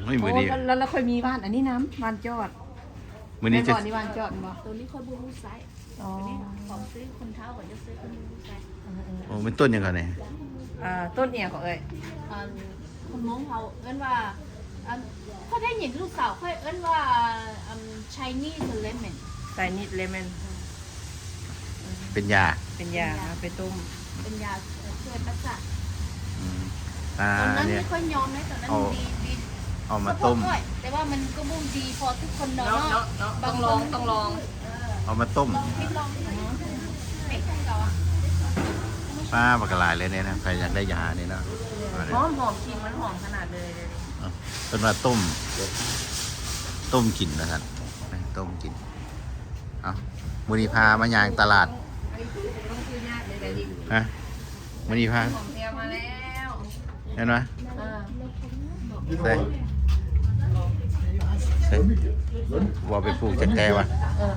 ໂອ້ຍ ມື້ນີ້ ໂອ້ ແລ້ວ ແລ້ວ ແລ້ວຄ່ອຍມີຫວ່ານອັນນີ້ນຳ ຫວ່ານຈອດ ມື້ນີ້ ແມ່ນບໍ່ ຈະ ອັນນີ້ຫວ່ານຈອດບໍ່? ໂຕນີ້ຂ້ອຍບໍ່ຮູ້ໃຊ້ ອໍ ອັນນີ້ຂອງຊື້ຄົນເຖົ້າ ຂ້ອຍຈະຊື້ຄົນບໍ່ຮູ້ໃຊ້ ເອີໆ ໂອ້ ແມ່ນຕົ້ນຫຍັງກະນີ້? ອ່າ ຕົ້ນອີ່ຫຍັງເກາະເອີຍ? ອັນ ຄົນມົ້ງເຂົາເອີ້ນວ່າ ອັນ ຂ້ອຍໄດ້ຍິນລູກສາວຂ້ອຍເອີ້ນວ່າ ອັນ Chinese lemon Chinese lemon ເປັນຢາ ເປັນຢາ ເປັນຢາ ເອົາໄປຕົ້ມ ເປັນຢາ ເອີ ຊ່ວຍປະສາດ ອືມ ອ່າ ຕອນນັ້ນ ອັນນີ້ ມີຄົນຍອມໃນຕອນນັ້ນ ເອົາ ດີ ດີ ເອົາມາຕົ້ມ ແຕ່ວ່າມັນກໍບໍ່ດີພໍທຸກຄົນເນາະ ເນາະ ເນາະ ຕ້ອງລອງ ຕ້ອງລອງ ເອີ ເອົາມາຕົ້ມ ລອງ ລອງ ເປັນຈັ່ງໃດ ປ້າ ບັກຫຼາຍເລີຍນີ້ນະ ໃຜຢາກໄດ້ຢານີ້ເນາະ ຫອມ ຫອມ ກິ່ນມັນຫອມຂະໜາດເລີຍ ເອີ ເພິ່ນວ່າຕົ້ມ ຕົ້ມກິນວ່າຊັ້ນ ຕົ້ມກິນ ເອົ້າ ມື້ນີ້ພາມາຍ່າງຕະຫຼາດ ຮະ ມື້ນີ້ພາ ແມ່ນບໍ່? ເອີ ໃສ່ ໃສ່ ບໍ່ໄປປູກຈັກແຕ່ວ່າ ເອີ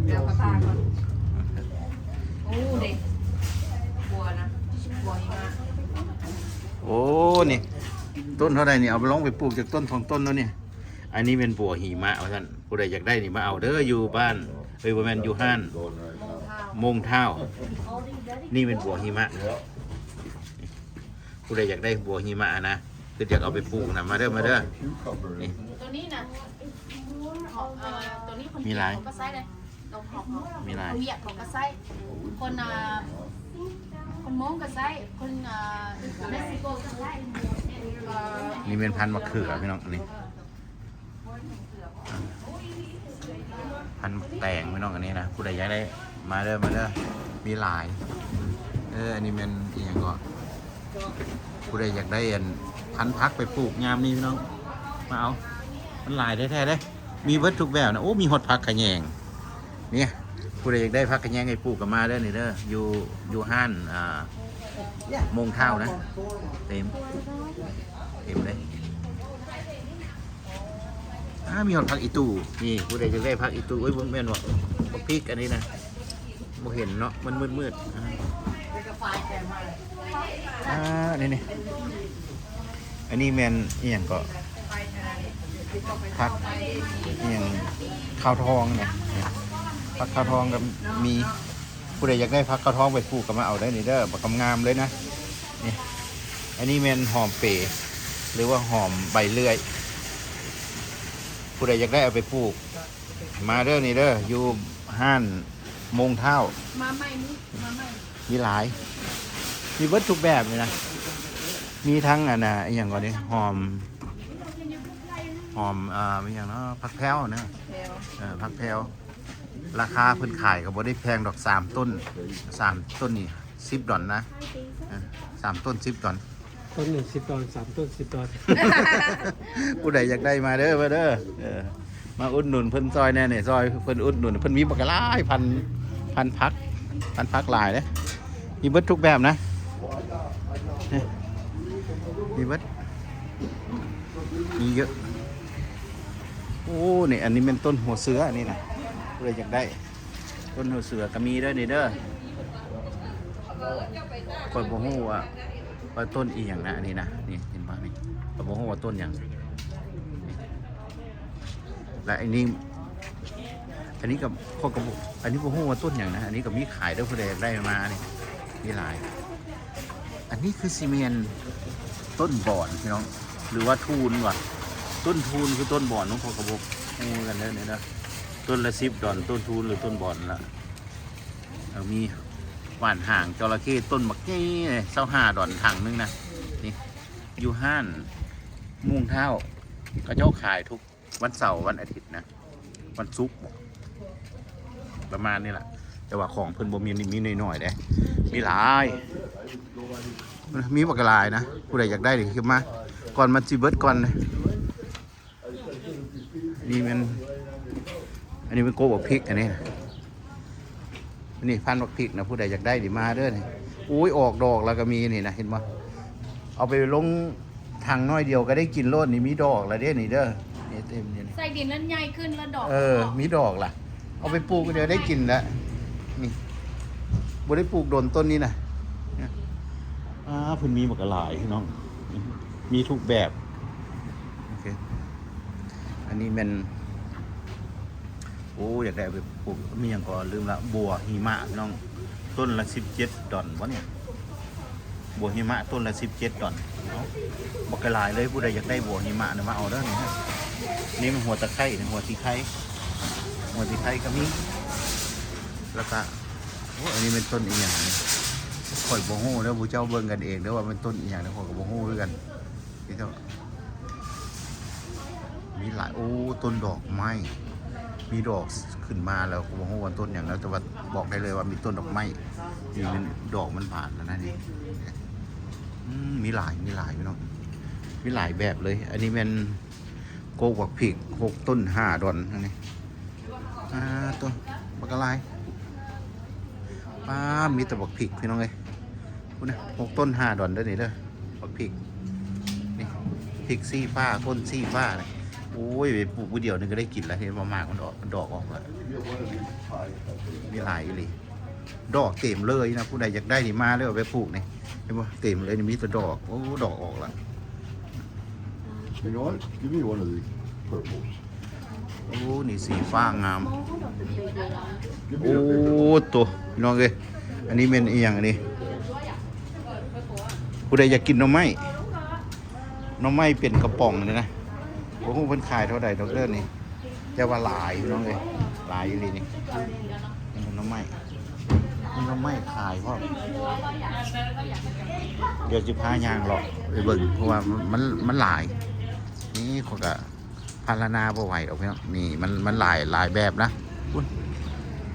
ແລ້ວກໍຕາຍ ໂອ້ ເດ້ ບົວນະ ບົວຫິມະ ໂອ້ ນີ້ ຕົ້ນເທົ່າໃດນີ້ ເອົາໄປ ລອງໄປປູກຈັກຕົ້ນສອງຕົ້ນແລ້ວນີ້ ອັນນີ້ແມ່ນບົວຫິມະວ່າຊັ້ນ ຜູ້ໃດຢາກໄດ້ນີ້ມາເອົາເດີ ຢູ່ບ້ານ ເອີຍ ບໍ່ແມ່ນ ຢູ່ຮ້ານມົງທ້າວ ນີ້ແມ່ນບົວຫິມະ ຜູ້ໃດຢາກໄດ້ບົວຫິມະນະ ຄືຢາກເອົາໄປປູກນະ ມາເດີ ມາເດີ ນີ້ ໂຕນີ້ນະ ເອີ ໂຕນີ້ຄົນ ມີຫຼາຍ ເຂົາກໍໃຊ້ເດ້ ຕົ້ນຫອມ ມີຫຼາຍ ເຂົາວຽດເຂົາກໍໃຊ້ ຄົນ ອ່າ ຄົນມົ້ງກໍໃຊ້ ຄົນ ອ່າ ເມັກຊິໂກກໍໃຊ້ ນີ້ແມ່ນພັນໝາກເຂືອພີ່ນ້ອງ ນີ້ ພັນໝາກແຕງພີ່ນ້ອງ ອັນນີ້ນະ ຜູ້ໃດຢາກໄດ້ ມາເດີ ມາເດີ ມີຫຼາຍ ເອີ ອັນນີ້ແມ່ນອີ່ຫຍັງເກາະ ຜູ້ໃດຢາກໄດ້ອັນ ພັນຜັກໄປປູກຍາມນີ້ພີ່ນ້ອງ ມາເອົາ ມັນຫຼາຍແທ້ໆເດ້ ມີເບິດທຸກແບບນະ ໂອ້ ມີຮອດຜັກຂະແຍງ ນີ້ ຜູ້ໃດຢາກໄດ້ຜັກຂະແຍງໄປປູກກໍມາເດີນີ້ເດີ ຢູ່ ຢູ່ຮ້ານ ອ່າ ມົງທ້າວນະ ເຕັມ ເຕັມເລີຍ ອ່າ ມີຮອດຜັກອີ່ຕູ່ ນີ້ ຜູ້ໃດຢາກໄດ້ຜັກອີ່ຕູ່ ໂອ້ຍ ບໍ່ແມ່ນບໍ່ ບັກພິກອັນນີ້ນະ ບໍ່ເຫັນເນາະ ມັນມືດໆ ອ່າ ອ່າ ນີ້ ນີ້ ອັນນີ້ແມ່ນອີ່ຫຍັງເກາະ ຜັກອີ່ຫຍັງ ຂາວທອງນະ ນີ້ ຜັກຂາວທອງກໍມີ ຜູ້ໃດຢາກໄດ້ຜັກຂາວທອງໄປປູກກໍມາເອົາໄດ້ນີ້ເດີ ບັກງາມໆເລີຍນະ ນີ້ ອັນນີ້ແມ່ນຫອມເປ ຫຼືວ່າຫອມໃບເລື່ອຍ ຜູ້ໃດຢາກໄດ້ເອົາໄປປູກ ມາເດີນີ້ເດີ ຢູ່ຮ້ານມົງທ້າວ ມາໃໝ່ນີ້ ມາໃໝ່ ມີຫຼາຍ ມີເບິດທຸກແບບເລີຍນະ ມີທັງອັນນ່າ ອີ່ຫຍັງເກາະນີ້ ຫອມ ຫອມ ເອີ ມີຫຍັງເນາະ ຜັກແພ້ວນະ ແພ້ວ ເອີ ຜັກແພ້ວ ລາຄາເພິ່ນຂາຍກໍບໍ່ໄດ້ແພງດອກ ສາມຕົ້ນ ສາມຕົ້ນນີ້ສິບດອນນະ ເອີ ສາມຕົ້ນສິບດອນ ຕົ້ນໜຶ່ງສິບດອນ ສາມຕົ້ນສິບດອນ ຜູ້ໃດຢາກໄດ້ມາເດີ ມາເດີ ເອີ ມາອຸດໜູນເພິ່ນຊ່ອຍແດ່ນີ້ ຊ່ອຍເພິ່ນອຸດໜູນ ເພິ່ນມີບັກຫຼາຍ ພັນ ພັນຜັກ ພັນຜັກຫຼາຍເດ້ ມີເບິດທຸກແບບນະ ມີເບິດ ມີເຍອະ ໂອ້ ນີ້ ອັນນີ້ແມ່ນຕົ້ນຫົວເສືອນີ້ນະ ຜູ້ໃດຢາກໄດ້ ຕົ້ນຫົວເສືອກໍມີເດີນີ້ເດີ ຂ້ອຍບໍ່ຮູ້ວ່າ ວ່າຕົ້ນອີ່ຫຍັງນະ ອັນນີ້ນະ ນີ້ເຫັນບໍ່ນີ້ ຂ້ອຍບໍ່ຮູ້ວ່າຕົ້ນຫຍັງ ແລະ ອັນນີ້ ອັນນີ້ກໍ ຂ້ອຍກໍບໍ່ ອັນນີ້ບໍ່ຮູ້ວ່າຕົ້ນຫຍັງນະ ອັນນີ້ກໍມີຂາຍເດີ ຜູ້ໃດຢາກໄດ້ມານີ້ ມີຫຼາຍ ອັນນີ້ຄືຊິແມ່ນຕົ້ນບອນພີ່ນ້ອງ ຫຼືວ່າທູນຫວາ ຕົ້ນທູນຄືຕົ້ນບອນ ຂ້ອຍກໍບໍ່ຮູ້ຄືກັນເດີນີ້ເດີ ຕົ້ນລະສິບດອນ ຕົ້ນທູນ ຫຼືຕົ້ນບອນລະ ເອີ ມີຫວ່ານຫາງຈໍລະເຂ ຕົ້ນບັກໃຫຍ່ ຊາວຫ້າດອນຖັງໜຶ່ງນະ ນີ້ ຢູ່ຮ້ານມຸງທ້າວ ເຂົາເຈົ້າຂາຍທຸກວັນເສົາ ວັນອາທິດນະ ວັນສຸກບໍ ປະມານນີ້ລະ ແຕ່ວ່າຂອງເພິ່ນບໍ່ມີ ມີນ້ອຍໆເດ້ ມີຫຼາຍ ມີບັກຫຼາຍນະ ຜູ້ໃດຢາກໄດ້ນີ້ ຄືມາ ກ່ອນມັນຊິເບິດກ່ອນນະ. ນີ້ແມ່ນ ອັນນີ້ແມ່ນໂກະບັກພິກ ອັນນີ້ ນີ້ພັນບັກພິກນະ ຜູ້ໃດຢາກໄດ້ນີ້ມາເດີນີ້ ໂອ້ຍ ອອກດອກແລ້ວກໍມີນີ້ນະ ເຫັນບໍ່ ເອົາໄປລົງຖັງໜ້ອຍດຽວກໍໄດ້ກິນໂລດນີ້ ມີດອກແລ້ວເດ້ນີ້ເດີ ນີ້ເຕັມນີ້ ໃສ່ດິນແລ້ວໃຫຍ່ຂຶ້ນແລ້ວດອກ ເອີ ອອກ ມີດອກລະ ເອົາໄປປູກດຽວໄດ້ກິນແລ້ວ ນີ້ ບໍ່ໄດ້ປູກດົນຕົ້ນນີ້ນະ ອ່າ ເພິ່ນມີບັກຫຼາຍພີ່ນ້ອງ ມີທຸກແບບ. ໂອເຄ ອັນນີ້ແມ່ນ ໂອ້ ຢາກໄດ້ເອົາໄປປູກ ມີຫຍັງກໍລືມລະ ບົວຫິມະພີ່ນ້ອງ ຕົ້ນລະສິບເຈັດດອນບໍ່ນີ້ ບົວຫິມະຕົ້ນລະສິບເຈັດດອນ. ເອົາ ບັກຫຼາຍເລີຍ ຜູ້ໃດຢາກໄດ້ບົວຫິມະນະ ມາເອົາເດີນີ້. ນີ້ມັນຫົວຕະໄຄນີ້ ຫົວຕະໄຄ ຫົວຕະໄຄກໍມີ ແລ້ວກະ ໂອ້ ອັນນີ້ແມ່ນຕົ້ນອີ່ຫຍັງນີ້ ຂ້ອຍບໍ່ຮູ້ເດີ ຜູ້ເຈົ້າເບິ່ງກັນເອງເດີ ວ່າແມ່ນຕົ້ນອີ່ຫຍັງນີ້ ຂ້ອຍກໍບໍ່ຮູ້ຄືກັນ. ນີ້ເຈົ້າ ມີຫຼາຍ ໂອ້ ຕົ້ນດອກໄມ້ ມີດອກຂຶ້ນມາແລ້ວ ກໍບໍ່ຮູ້ວ່າຕົ້ນຫຍັງນະ ແຕ່ວ່າບອກໄດ້ເລີຍວ່າມີຕົ້ນດອກໄມ້ ນີ້ແມ່ນດອກມັນບານແລ້ວນະນີ້. ອືມ ມີຫຼາຍ ມີຫຼາຍພີ່ນ້ອງ ມີຫຼາຍແບບເລີຍ. ອັນນີ້ແມ່ນ ໂກກບັກພິກ ຫົກຕົ້ນຫ້າດອນ ອັນນີ້ ອ່າ ໂຕ ບັກກະຫຼາຍ ປ້າ ມີແຕ່ບັກພິກພີ່ນ້ອງເອີຍ ພຸ້ນນະ ຫົກຕົ້ນຫ້າດອນເດີນີ້ເດີ ບັກພິກ ນີ້ ພິກສີຟ້າ ຕົ້ນສີຟ້ານະ. ໂອ້ຍ ໄປປູກມື້ດຽວໜຶ່ງກໍໄດ້ກິນແລ້ວ ເຫັນບໍ່ ໝາກມັນອອກ ມັນດອກອອກແລ້ວ ມີຫຼາຍອີ່ຫຼີ. ດອກເຕັມເລີຍນະ ຜູ້ໃດຢາກໄດ້ນີ້ມາເລີຍ ເອົາໄປປູກນີ້ ເຫັນບໍ່ ເຕັມເລີຍນີ້ ມີແຕ່ດອກ. ໂອ້ ດອກອອກລະ. You know what? Give me one of these purples. ໂອ້ ນີ້ສີຟ້າງາມ. Give me a bigger one. ໂອ້ ໂຕ ພີ່ນ້ອງເອີຍ ອັນນີ້ແມ່ນອີ່ຫຍັງອັນນີ້? ຜູ້ໃດຢາກກິນໜໍ່ໄມ້ ໜໍ່ໄມ້ເປັນກະປ໋ອງນີ້ນະ ບໍ່ຮູ້ເພິ່ນຂາຍເທົ່າໃດດອກເດີນີ້. ແຕ່ວ່າຫຼາຍພີ່ນ້ອງເອີຍ ຫຼາຍອີ່ຫຼີນີ້. ນີ້ໜໍ່ໄມ້ ມີໜໍ່ໄມ້ຂາຍພ້ອມ. ດຽວຊິພາຍ່າງເລາະໄປເບິ່ງ ເພາະວ່າມັນ ມັນ ມັນຫຼາຍ. ນີ້ຂ້ອຍກະພັນລະນາບໍ່ໄຫວດອກພີ່ນ້ອງ. ນີ້ມັນ ມັນຫຼາຍ ຫຼາຍແບບນະ. ໂອ້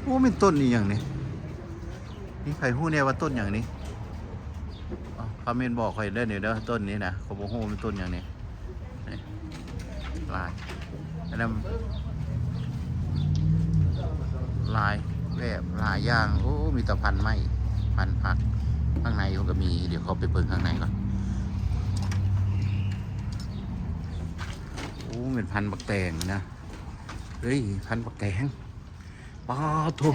ໂອ້ ແມ່ນຕົ້ນອີ່ຫຍັງນີ້? ມີໃຜຮູ້ແດ່ວ່າຕົ້ນຫຍັງນີ້? ຄອມເມັນບອກຂ້ອຍເດີນີ້ເດີ ຕົ້ນນີ້ນະ ຂ້ອຍບໍ່ຮູ້ມັນຕົ້ນຫຍັງນີ້. ນີ້ ຫຼາຍ ອັນນັ້ນ ຫຼາຍແບບຫຼາຍຢ່າງ. ໂອ້ ມີແຕ່ພັນໄມ້ ພັນຜັກ ຂ້າງໃນເພິ່ນກໍມີ. ດຽວເຂົ້າໄປເບິ່ງຂ້າງໃນກ່ອນ. ໂອ້ ແມ່ນພັນບັກແຕງນະ. ເຮີ້ຍ ພັນບັກແຕງ ປາໂທ້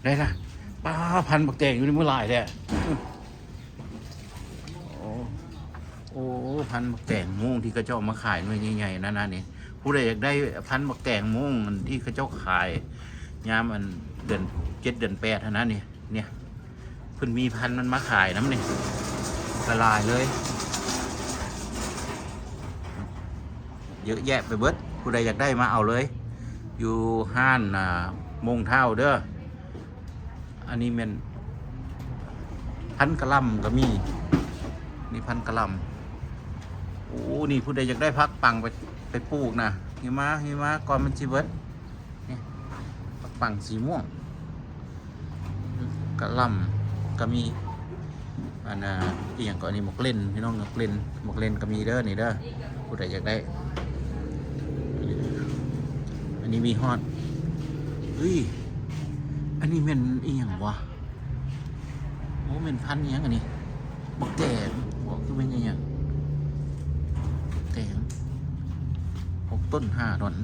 ໄດ້ລະ ປາ ພັນບັກແຕງຢູ່ໃນມືຫຼາຍແທ້. ໂອ້ ໂອ້ ພັນບັກແຕງມ່ວງທີ່ເຂົາເຈົ້າເອົາມາຂາຍໜ່ວຍໃຫຍ່ໆນັ້ນນະນີ້. ຜູ້ໃດຢາກໄດ້ພັນບັກແຕງມ່ວງທີ່ເຂົາເຈົ້າຂາຍຍາມອັນເດືອນເຈັດເດືອນແປດຫັ້ນນະນີ້ ນີ້ ເພິ່ນມີພັນມັນມາຂາຍນຳນີ້ ຫຼາຍໆເລີຍ ເຍອະແຍະໄປເບິດ. ຜູ້ໃດຢາກໄດ້ມາເອົາເລີຍ ຢູ່ຮ້ານ ອ່າ ມົງທ້າວເດີ. ອັນນີ້ແມ່ນພັນກະຫຼ່ຳກໍມີ ນີ້ພັນກະຫຼ່ຳ. ໂອ້ ນີ້ຜູ້ໃດຢາກໄດ້ຜັກປັງໄປ ໄປປູກນະ ຫິມາ ຫິມາ ກ່ອນມັນຊິເບິດ. ນີ້ ຜັກປັງສີມ່ວງ ກະຫຼ່ຳກໍມີ. ອັນ ອ່າ ອີ່ຫຍັງກໍ ອັນນີ້ໝາກເລັ່ນ ພີ່ນ້ອງ ໝາກເລັ່ນ ໝາກເລັ່ນກໍມີເດີນີ້ເດີ ຜູ້ໃດຢາກໄດ້. ອັນນີ້ມີຮອດ ເຮີ້ຍ ອັນນີ້ແມ່ນອີ່ຫຍັງວະ? ໂອ້ ແມ່ນພັນອີ່ຫຍັງອັນນີ້? ບັກແຕງບໍ? ຄືແມ່ນອີ່ຫຍັງ? ແຕງ ຫົກຕົ້ນຫ້າດອນ.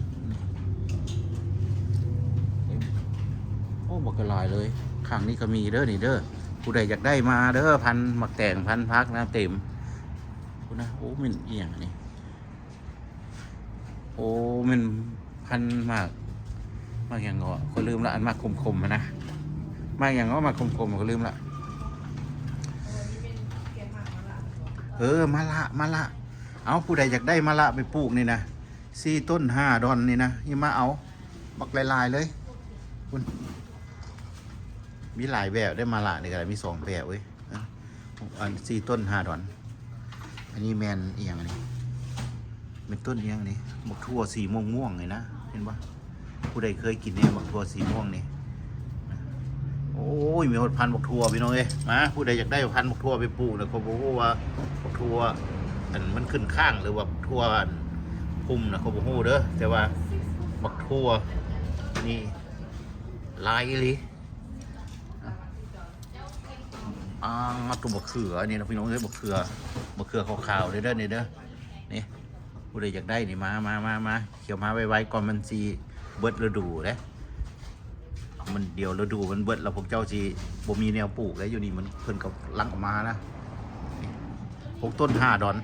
ໂອ້ ບັກຫຼາຍເລີຍ. ຂ້າງນີ້ກໍມີເດີນີ້ເດີ ຜູ້ໃດຢາກໄດ້ມາເດີ ພັນໝາກແຕງ ພັນຜັກນະ ເຕັມພຸ້ນນະ. ໂອ້ ແມ່ນອີ່ຫຍັງອັນນີ້? ໂອ້ ແມ່ນພັນໝາກ ໝາກຫຍັງເກາະ ຂ້ອຍລືມລະ ອັນໝາກຂົມໆຫັ້ນນະ. ໝາກຫຍັງເກາະ ໝາກຂົມໆ ຂ້ອຍລືມລະ. ເອີ ມະລະ ມະລະ. ເອົາ ຜູ້ໃດຢາກໄດ້ມະລະໄປປູກນີ້ນະ ສີ່ຕົ້ນຫ້າດອນນີ້ນະ ນີ້ມາເອົາ ບັກຫຼາຍໆເລີຍ. ພຸ້ນ ມີຫຼາຍແບບເດ້ ມະລະນີ້ກໍໄດ້ ມີສອງແບບເວີຍ. ອັນສີ່ຕົ້ນຫ້າດອນ. ອັນນີ້ແມ່ນອີ່ຫຍັງອັນນີ້? ແມ່ນຕົ້ນອີ່ຫຍັງນີ້? ບັກຖົ່ວສີມ່ວງໆນີ້ນະ ເຫັນບໍ່? ຜູ້ໃດເຄີຍກິນແດ່ ບັກຖົ່ວສີມ່ວງນີ້? ໂອ້ຍ ມີຮອດພັນບັກຖົ່ວ ພີ່ນ້ອງເອີຍ. ມາ ຜູ້ໃດຢາກໄດ້ພັນບັກຖົ່ວໄປປູກນະ ຂ້ອຍບໍ່ຮູ້ວ່າບັກຖົ່ວອັນມັນຂຶ້ນຄ້າງ ຫຼືວ່າຖົ່ວອັນພຸ່ມນະ ຂ້ອຍບໍ່ຮູ້ເດີ ແຕ່ວ່າບັກຖົ່ວນີ້ຫຼາຍອີ່ຫຼີ. ອ່າ ຕົວບັກເຂືອນີ້ນະ ພີ່ນ້ອງເອີຍ ບັກເຂືອ ບັກເຂືອຂາວໆເດີ ເດີ ນີ້ເດີ ນີ້ ຜູ້ໃດຢາກໄດ້ນີ້ ມາ ມາ ມາ ມາ ຂຽວມາໄວໆ ກ່ອນມັນຊິເບິດລະດູເດ້. ມັນ ດຽວລະດູມັນເບິດແລ້ວ ພວກເຈົ້າຊິບໍ່ມີແນວປູກແລ້ວ. ຢູ່ນີ້ມັນ ເພິ່ນກຳລັງເອົາມານະ ນີ້ ຫົກຕົ້ນຫ້າດອນ